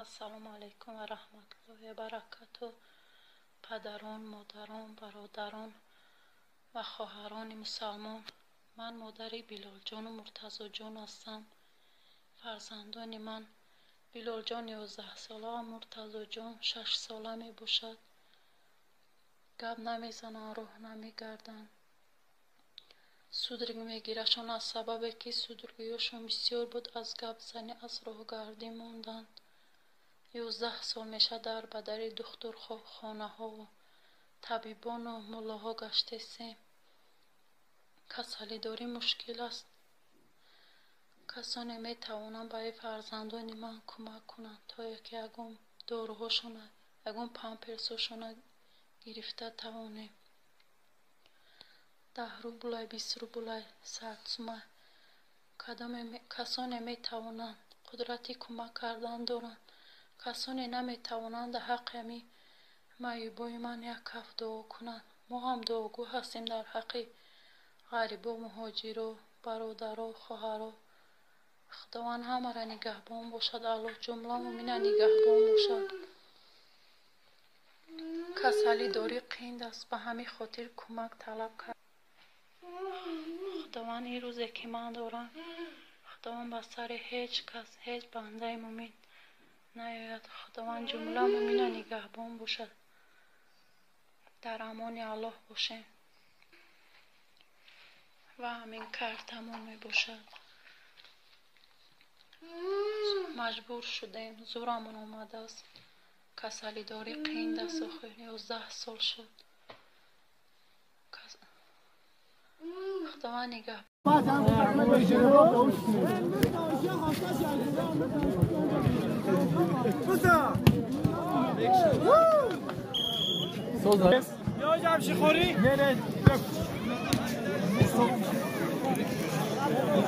Ассалому алайкум ва раҳматуллоҳи ва баракатуҳ. Падарон, модарон, бародарон ва хоҳарони мусалмон. Ман модари Билолҷону Муртазоҷон ҳастам. Фарзандони ман Билолҷон 11 сола ва Муртазоҷон 6 сола мебошад. Гап намезананд, роҳ намегарданд. Судорога мегирашон, аз сабабе ки судорогиҳошон бисёр буд, аз гапзанӣ, аз роҳгардӣ монданд. 11 сол мешавад, дар ба дари духтурхонаҳову табибону муллоҳо гаштесем. Касалидорӣ мушкил аст. Касоне метавонанд ба фарзандони ман кӯмак кунанд, то ки ягон доруҳошона, ягон памперсҳошона гирифта тавонем. 10 рублай, 20 рублай, 100 сума. Касоне метавонанд, қудрати кӯмак кардан доранд. Касоне наметавонанд, дар ҳаққи ҳамин маъюбои ман як каф дуо кунанд. Мо ҳам дуогӯ ҳастем дар ҳаққи ғарибо, муҳоҷиро, бародаро, хоҳаро. Худованд ҳамаро нигаҳбон бошад. Аллоҳ ҷумла мӯмина нигаҳбон бошад. Касалидорӣ қинд аст, ба ҳамин хотир кӯмак талаб кард. Худованд ин рӯзе ки ман дорам, Худованд ба сари ҳеҷ кас, ҳеҷ бандаи мӯмин наояд. Худованд ҷумла мӯмина нигаҳбон бошад. Дар амони Аллоҳ бошем. Ва ҳамин картамон мебошад. Маҷбур шудем, зӯрамон омадааст. Касалидорӣ қинд аст, охир 11 сол шуд. Худованд нигаҳ.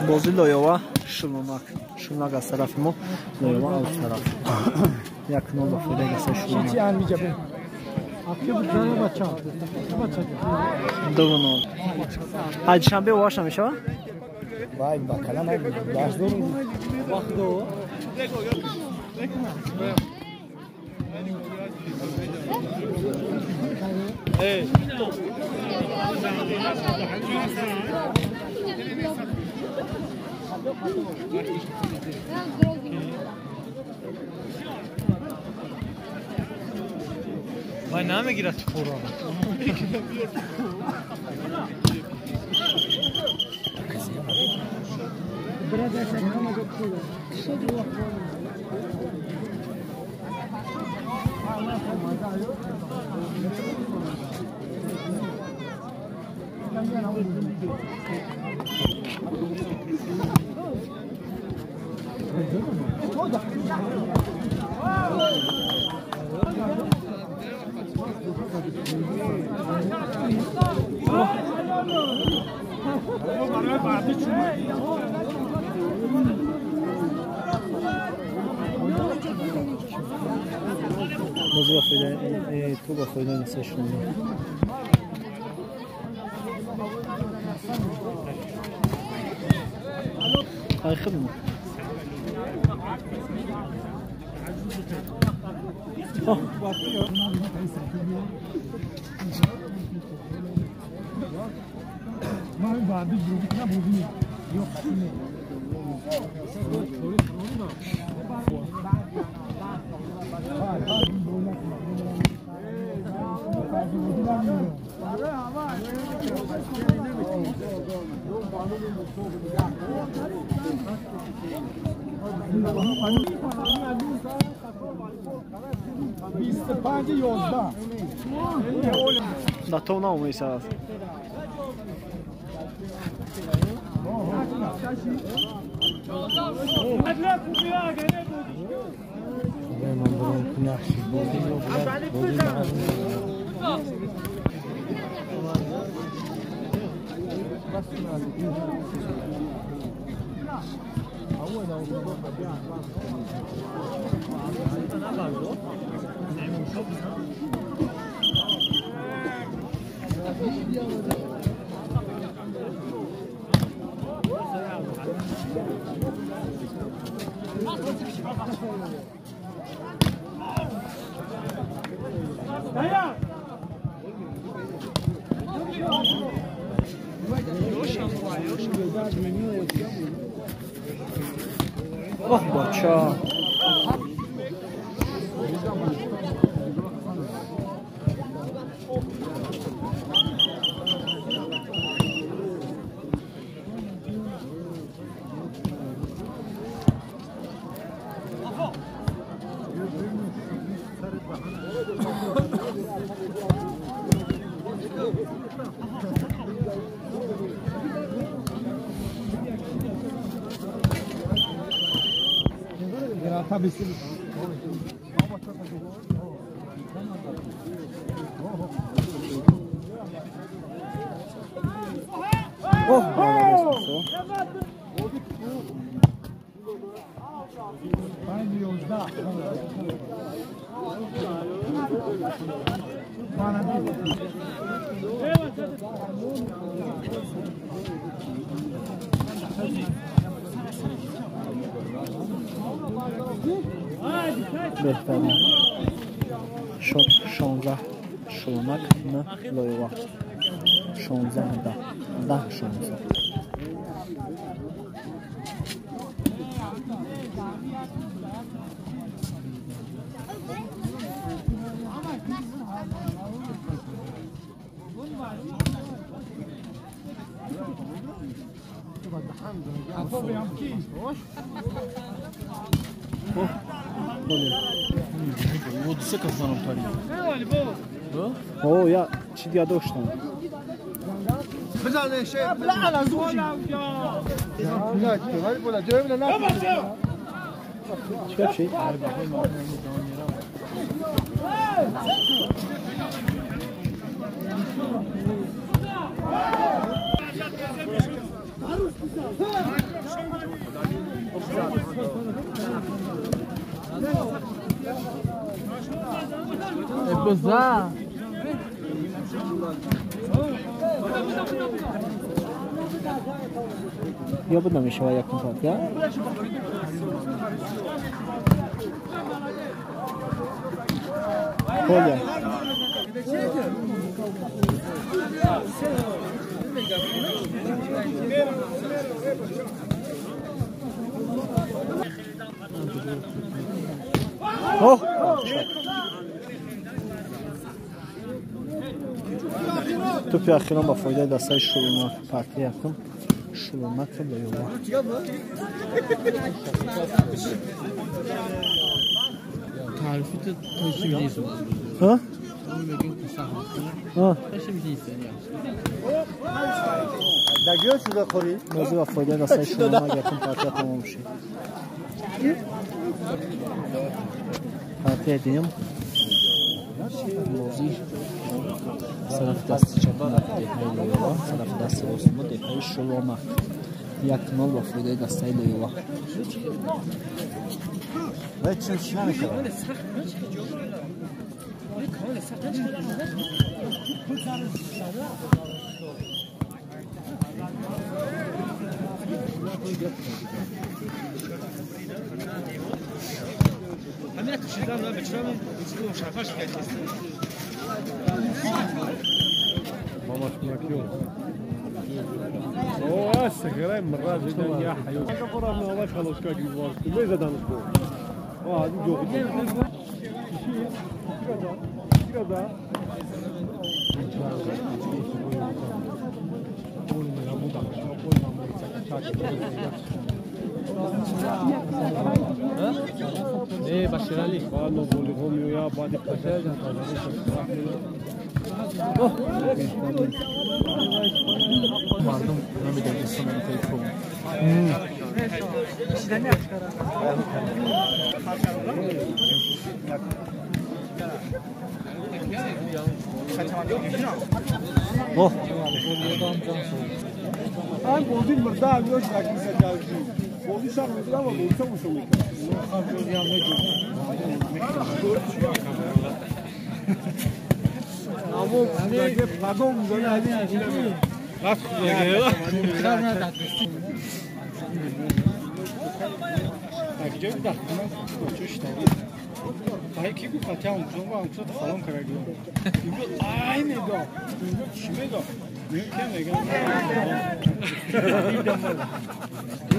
Бозӣ Лоёва, Шулунак. Шулунак аз тарафи мо, Лоёва аз тараф. 1-0 ба фоидаи дастаи Шулунак. 2-0. Ай душанбе оваш намешавад? Вай, бакала дарс дорем. Вақт. Вай намегирад туро. Бозӣ ба фоидаи ту, ба фоидаи дастаи Шулунак. Ай хидма. Да то наомесад. Оҳ, бача. Оҳ, беҳтарин шот 16 Шулунак 9 Лоева 16 10 10 16. О, я чӣ дия доштам. Чӣ гап шид? Ё буд намешава якум партия? Коля. Оҳ! Тӯпи ахирон ба фоидаи дастаи Шулунак. Партияи якум Шулунак Лоева. Бозӣ ба фоидаи дастаи Шулунак якум партия тамом шуд. Партияи дуюм бозӣ сарафи дасти чапа деҳаи Лоева, сарафи дасти ростума деҳаи Шулонак. 1-0 ба фоидаи дастаи Лоева. Мардум намедонистанд ин кор. Оҳ!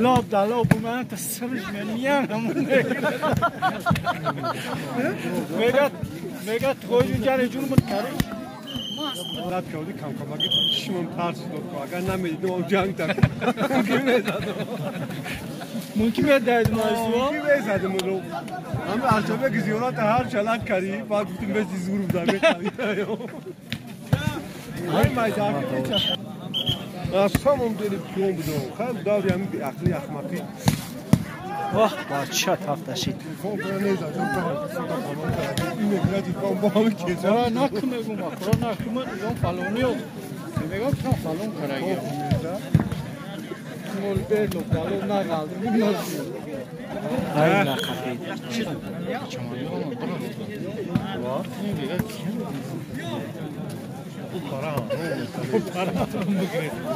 لاب دلاب و من تا سرش میانم میگه توی جان جون من کارو لب کردی کم کم اگه چشمم ترس داد اگر نمیدیدم اون جنگ تک ممکن میزدم ممکن میدادم ممکن میزدم رو هم ارشبه که زیارت هر چلک کردی بعد گفتیم بسی زور بودم های مایدار اصلا هم دلی پیون بودم خیلی داری همین بی عقلی احمقی واه بچه تفتشید را نکن میگم را نکن میگم فلانیو میگم تو فلان کرگی مول بر لو دالو نقالد ай нақафид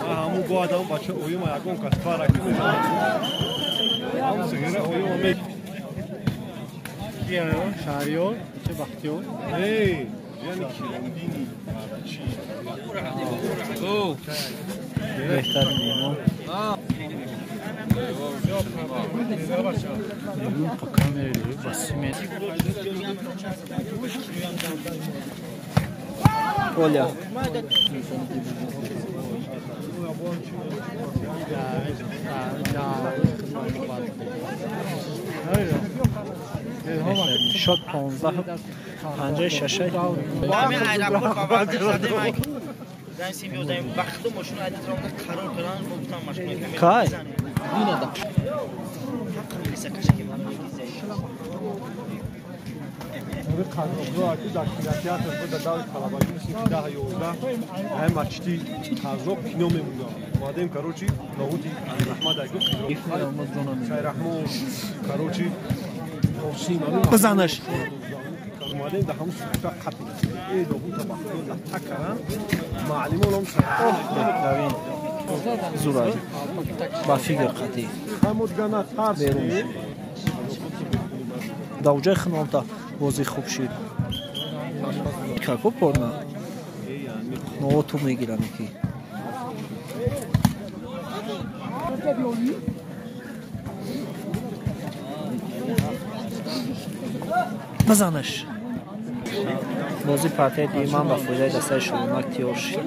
ҳамун бо адам бача оюма ягон кас фараки ҳамун сигара оюма ме шаҳриёр че бахтиёр яъне кирондини чи беҳтарин меҳмон Оля. شد 15 56 кай бизанаш зура ба фигр қатӣ берун дар ҷои хиномта бозӣ хуб шид како порна но ту мегирам ки бизанаш бозӣ партияи дуюман ба фоидаи дастаи шолонак тиёр шид.